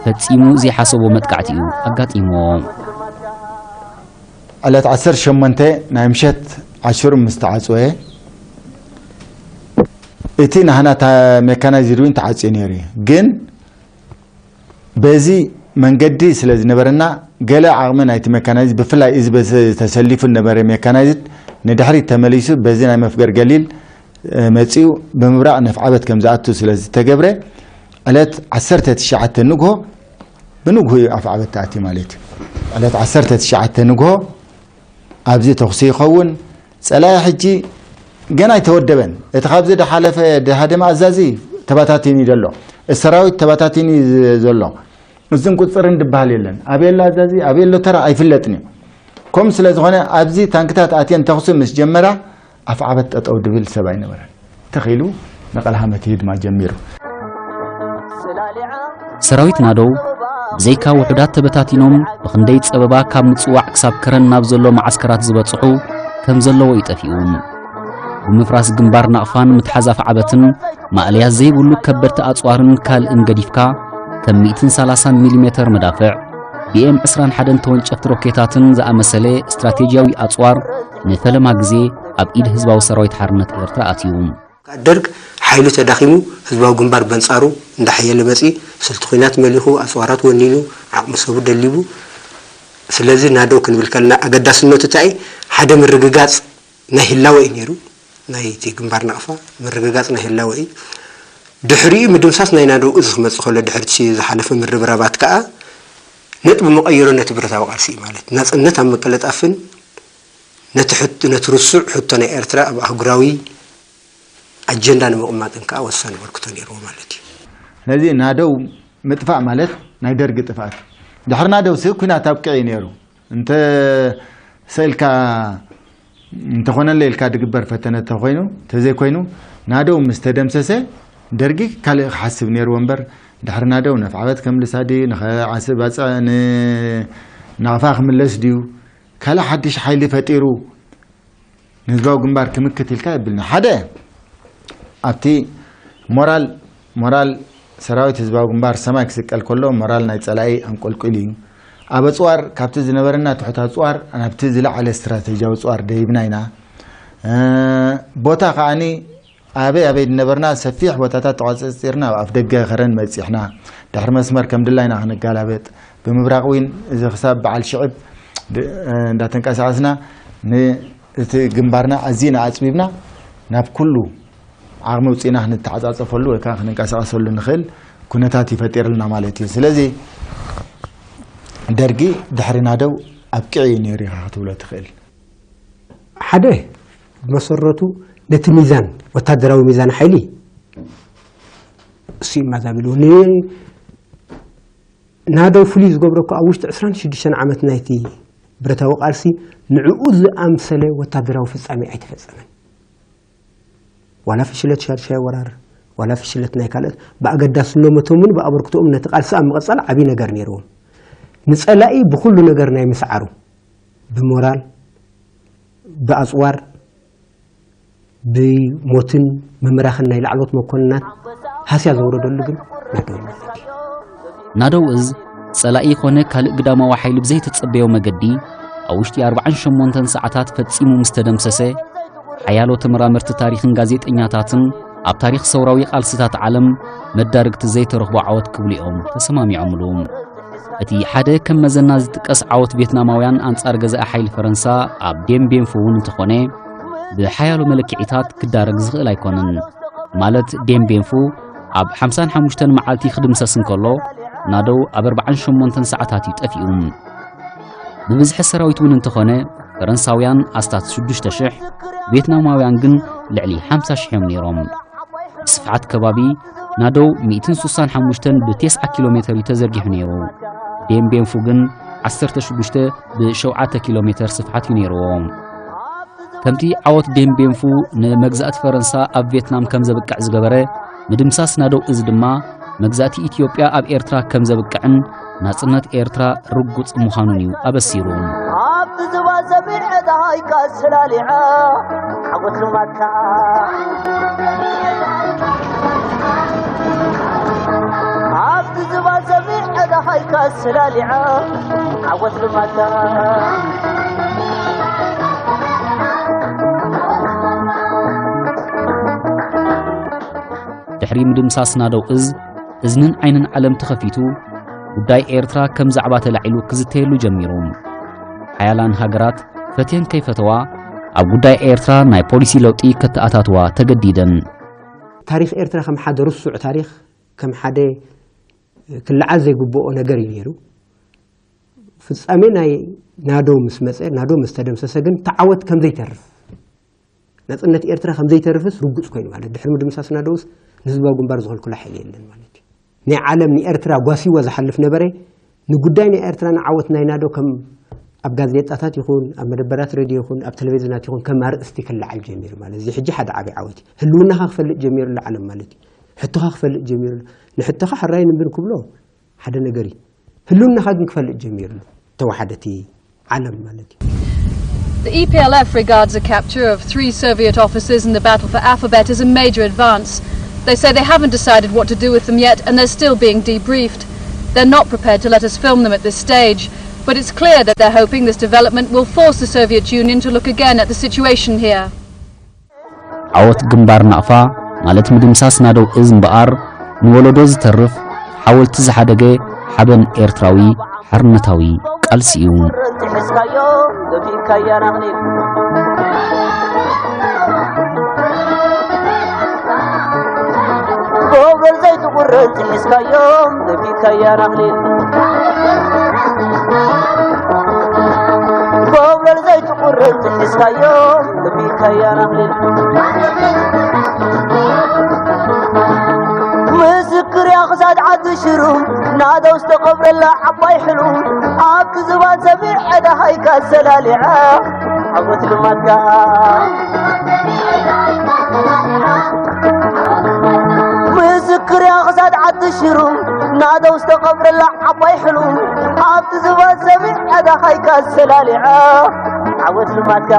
ፈጺሙ ዘይሓሰቦ መጥቃዕቲ እዩ ኣጋጢምዎ። ዕለት ዓሰርተ ሸሞንተ ናይ ምሸት ዓሽሩ ምስ ተዓጽወ እቲ ናህና ሜካናይዝድ እውን ተዓጽዩ ነይሩ እዩ። ግን በዚ መንገዲ ስለ ዝነበረና ገለ ዓቕሚ ናይቲ ሜካናይዝድ ብፍላይ እዚ በዚ ተሰሊፉ ዝነበረ ሜካናይዝድ ንድሕሪት ተመሊሱ በዚ ናይ መፍገር ገሊል መጺኡ ብምብራቕ ነፍዓበት ከም ዝኣቱ ስለ ዝተገብረ ዕለት ዓሰርተ ትሽዓተ ንግሆ ብንግሁ እዩ ኣፍዓበት ተኣትዩ ማለት እዩ። ዕለት ዓሰርተ ትሽዓተ ንግሆ ኣብዚ ተኹሲ ይኸውን። ጸላኢ ሕጂ ገና ኣይተወደበን። እቲ ካብዚ ድሓለፈ ድሃደመ ኣዛዚ ተባታቲኒ ዘሎ፣ እቲ ሰራዊት ተባታቲኒ ዘሎ። እዝን ቁጽርን ድበሃል የለን። ኣበየሎ ኣዛዚ ኣበየሎ ተራ ኣይፍለጥን እዩ። ከምኡ ስለ ዝኾነ ኣብዚ ታንክታት ኣትየን ተኹሲ ምስ ጀመራ ኣፍዓበት ጠጠው ድብል ሰብ ኣይነበረን። ተኺሉ ንቐልሃመት ይህድማ ጀሚሩ። ሰራዊት ናደው ብዘይካ ውሑዳት ተበታቲኖም ብኽንደይ ጸበባ ካብ ምጽዋዕ ክሳብ ከረን ናብ ዘሎ መዓስከራት ዝበጽሑ ከም ዘለዎ እዩ ጠፊኡ። ብምፍራስ ግንባር ናቕፋን ምትሓዝ ኣፍዓበትን ማእለያ ዘይብሉ ከበድቲ ኣጽዋርን ካልእን ገዲፍካ ከም ሚእትን ሰላሳን ሚሊሜተር መዳፍዕ ቢኤም ዕስራን ሓደን ተወንጨፍቲ ሮኬታትን ዝኣመሰለ ስትራቴጂያዊ ኣጽዋር ንፈለማ ግዜ ኣብ ኢድ ህዝባዊ ሰራዊት ሓርነት ኤርትራ ኣትዩ። ደርግ ሓይሉ ተዳኺሙ ህዝባዊ ግንባር በንጻሩ እንዳሓየለ መጺ ስልቲ ኲናት መሊኹ ኣጽዋራት ወኒኑ ዓቕሚ ሰቡ ደሊቡ ስለዚ ናደው ክንብል ከለና ኣገዳስነቱ እንታይ ሓደ ምርግጋጽ ናይ ህላወ እዩ ነይሩ ናይቲ ግንባር ናቕፋ ምርግጋጽ ናይ ህላወ እዩ ድሕሪኡ ምድምሳስ ናይ ናደው እዚ ክመጽእ ከሎ ድሕርቲ ዝሓለፈ ምርብራባት ከኣ ነጥቢ መቐየሮ ነቲ ብረታዊ ቃልሲ እዩ ማለት ናጽነት ኣብ ምቅልጣፍን ነቲ ሕቶ ነቲ ርሱዕ ሕቶ ናይ ኤርትራ ኣብ ኣህጉራዊ ኣጀንዳ ንምቕማጥን ከኣ ወሳኒ ኣበርክቶ ነይርዎ ማለት እዩ። ነዚ ናደው ምጥፋእ ማለት ናይ ደርጊ ጥፍኣት ድሕሪ ናደው ሲ ኩናት ኣብቅዒ ነይሩ እንተ ሰኢልካ እንተኾነለ ኢልካ ድግበር ፈተነ እንተኾይኑ፣ እንተዘይኮይኑ፣ ናደው ምስ ተደምሰሰ፣ ደርጊ ካልእ ክሓስብ ነይርዎ እምበር፣ ድሕሪ ናደው ነፍዓበት ከምልሳ ድዩ፣ ንኸዓስብ ባጽዕ ን-፣ ናቕፋ ክምለስ ድዩ፣ ካልእ ሓድሽ ሓይሊ ፈጢሩ ንህዝባዊ ግንባር ክምክት ኢልካ የብልና። ሓደ፣ ኣብቲ ሞራል፣ ሞራል ሰራዊት ህዝባዊ ግንባር ሰማይ ክስቀል ከሎ፣ ሞራል ናይ ጸላኢ ኣንቆልቂሉ እዩ። ኣብ ኣጽዋር፣ ካብቲ ዝነበረና ትሑት ኣጽዋር፣ ናብቲ ዝለዓለ ስትራተጂያዊ ኣጽዋር ደይብና ኢና። እ፣ ቦታ ከዓኒ ኣበይ ኣበይ ዝነበርና ሰፊሕ ቦታታት ተቋጺርና ኣብ ኣፍ ደገ ከረን መጺሕና። ድሕሪ መስመር ከም ድላይና ክንጋላበጥ፣ ብምብራቕ እውን እዚ ክሳብ በዓል ሽዕብ ድ-፣ እንዳተንቀሳቐስና ን-፣ እቲ ግንባርና ኣዚና ኣጽቢብና ናብ ኩሉ ዓቕሚ ውጺና ክንተዓጻጸፈሉ ወይ ከዓ ክንንቀሳቐሰሉ ንኽእል ኩነታት ይፈጢርልና ማለት እዩ። ስለዚ ደርጊ ድሕሪ ናደው ኣብቂዑ እዩ ነይሩ ኢኻ ክትብሎ ትኽእል። ሓደ፣ ብመሰረቱ ነቲ ሚዛን፣ ወታደራዊ ሚዛን ሓይሊ እሱ እዩ ማዛቢሉ። ን-፣ ናደው ፍሉይ ዝገብሮ እኮ ኣብ ውሽጢ ዕስራን ሽዱሽተን ዓመት ናይቲ ብረታዊ ቃልሲ ንዕኡ ዝኣምሰለ ወታደራዊ ፍጻሜ ኣይተፈጸመን። ዋላ ፍሽለት ሻድሻይ ወራር፣ ዋላ ፍሽለት ናይ ካልኦት ብኣገዳስነቶምን ብኣበርክቶኦም ነቲ ቃልሲ ኣብ ምቕጻል ዓብዪ ነገር ነይርዎም። ንጸላኢ ብኹሉ ነገር ናይ ምስዓሩ፣ ብሞራል፣ ብኣጽዋር፣ ብሞትን ምምራኽን ናይ ላዕሎት መኮንናት ሃስያ ዘውረደሉ ግን ናደው ማለት እዩ። ናደው እዝ ጸላኢ ኮነ ካልእ ግዳማዊ ሓይሊ ብዘይተጸበዮ መገዲ ኣብ ውሽጢ ኣርብዓን ሸሞንተን ሰዓታት ፈጺሙ ምስ ተደምሰሰ፣ ሓያሎ ተመራመርቲ ታሪኽን ጋዜጠኛታትን ኣብ ታሪኽ ሰውራዊ ቃልስታት ዓለም መዳርግቲ ዘይተረኽቦ ዓወት ክብሉ እዮም ተሰማሚዖምሉ። እቲ ሓደ ከም መዘና ዝጥቀስ ዓወት ቬትናማውያን ኣንጻር ገዛኢ ሓይሊ ፈረንሳ ኣብ ዴምቤንፉ እውን እንተኾነ፣ ብሓያሎ መለክዒታት ክዳረግ ዝኽእል ኣይኮነን። ማለት ዴምቤንፉ ኣብ ሓምሳን ሓሙሽተን መዓልቲ ክድምሰስ እንከሎ፣ ናደው ኣብ ኣርብዓን ሸሞንተን ሰዓታት እዩ ጠፊኡ። ብብዝሒ ሰራዊት እውን እንተኾነ፣ ፈረንሳውያን ኣስታት ሽዱሽተ ሽሕ፣ ቬትናማውያን ግን ልዕሊ ሓምሳ ሽሕ እዮም ነይሮም። ብስፍሓት ከባቢ ናደው ሚእትን ስሳን ሓሙሽተን ብቴስዓ ኪሎ ሜተር እዩ ተዘርጊሑ ነይሩ። ዴምቤንፉ ግን ዓሰርተ ሽዱሽተ ብሸውዓተ ኪሎ ሜተር ስፍሓት እዩ ነይርዎ። ከምቲ ዓወት ዴምቤንፉ ንመግዛእቲ ፈረንሳ ኣብ ቬትናም ከም ዘብቅዕ ዝገበረ፣ ምድምሳስ ናደው እዝ ድማ መግዛእቲ ኢትዮጵያ ኣብ ኤርትራ ከም ዘብቅዕን ናጽነት ኤርትራ ርጉጽ ምዃኑን እዩ ኣበሲሩ። ኣብቲ ዝባን ሰሚዐ ደሃይካ ስላሊዐ ዓወት ልማድካ። ኣብቲ ዝባን ሰሚዐ ደሃይካ ስላሊዐ ዓወት ልማድካ። ድሕሪ ምድምሳስ ናደው እዝ፣ እዝንን ዓይንን ዓለም ተኸፊቱ፣ ጉዳይ ኤርትራ ከም ዛዕባ ተላዒሉ ክዝተየሉ ጀሚሩ። ሓያላን ሃገራት ፈትየን ከይፈተዋ፣ ኣብ ጉዳይ ኤርትራ ናይ ፖሊሲ ለውጢ ከተኣታትዋ ተገዲደን። ታሪኽ ኤርትራ ከም ሓደ ርሱዕ ታሪኽ፣ ከም ሓደ ክለዓል ዘይግብኦ ነገር እዩ ነይሩ። ፍጻሜ ናይ ናዶ ምስ መጸ፣ ናዶ ምስ ተደምሰሰ ግን ተዓወት ከም ዘይተርፍ፣ ናጽነት ኤርትራ ከም ዘይተርፍስ ርጉጽ ኮይኑ ማለት፣ ድሕሪ ምድምሳስ ናዶውስ ንህዝባዊ ግንባር ዝኸልክሎ ሓይሊ የለን ማለት እዩ። ናይ ዓለም ንኤርትራ ጓሲዋ ዝሓልፍ ነበረ፣ ንጉዳይ ናይ ኤርትራ ንዓወት ናይ ናዶ ከም ኣብ ጋዜጣታት ይኹን፣ ኣብ መደበራት ሬድዮ ይኹን፣ ኣብ ቴሌቪዝናት ይኹን ከም ኣርእስቲ ክለዓል ጀሚሩ ማለት፣ እዚ ሕጂ ሓደ ዓቢ ዓወት እዩ። ህልውናኻ ክፈልጥ ጀሚሩ ኣሎ ዓለም ማለት እዩ። ሕቶኻ ክፈልጥ ጀሚሩ ኣሎ። ንሕቶኻ ሕራይ ንብን ክብሎ ሓደ ነገር እዩ። ህልውናኻ ግን ክፈልጥ ጀሚሩ ኣሎ። ተዋሓደ እቲ ዓለም ማለት እዩ። The E P L F regards the capture of three Soviet officers in the battle for Alphabet as a major advance. They say they haven't decided what to do with them yet, and they're still being debriefed. They're not prepared to let us film them at this stage, but it's clear that they're hoping this development will force the Soviet Union to look again at the situation here. ዓወት ግንባር ናቕፋ፣ ማለት ምድምሳስ ናደው እዝ እምበኣር፣ ንወለዶ ዝተርፍ፣ ሓወልቲ ዝሓደገ ሓበን ኤርትራዊ ሓርነታዊ ቃልሲ እዩ። ጎብለል ዘይትቁረጽ ሒዝካዮም፣ ገፊካያ ናቕሊል። ጎብለል ዘይትቁረጽ ሒዝካዮም፣ ገፊካያ ናቕሊል። ምስክር እያ ክሳድ ዓዲ ሽሩ፣ ናደው ዝተቐብረላ ዓባይ ሕሉ፣ ኣብቲ ዝባን ሰሚዐ ደሃይካ ኣሰላሊዐ። ዓወት ልማድካ ምስክር እያ ክሳድ ዓዲ ሽሩ ናደው ዝተቐብረላ ዓባይ ሕሉ ኣብቲ ዝባን ሰሚዐ ደሃይካ ሰላሊዐ ዓወት ልማድካ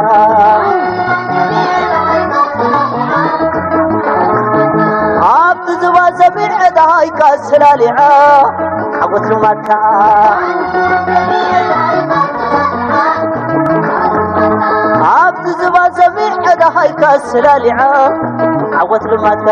ኣብቲ ዝባን ሰሚዐ ደሃይካ ሰላሊዐ ዓወት ልማድካ ኣብቲ ዝባን ሰሚዐ ደሃይካ ሰላሊዐ ዓወት ልማድካ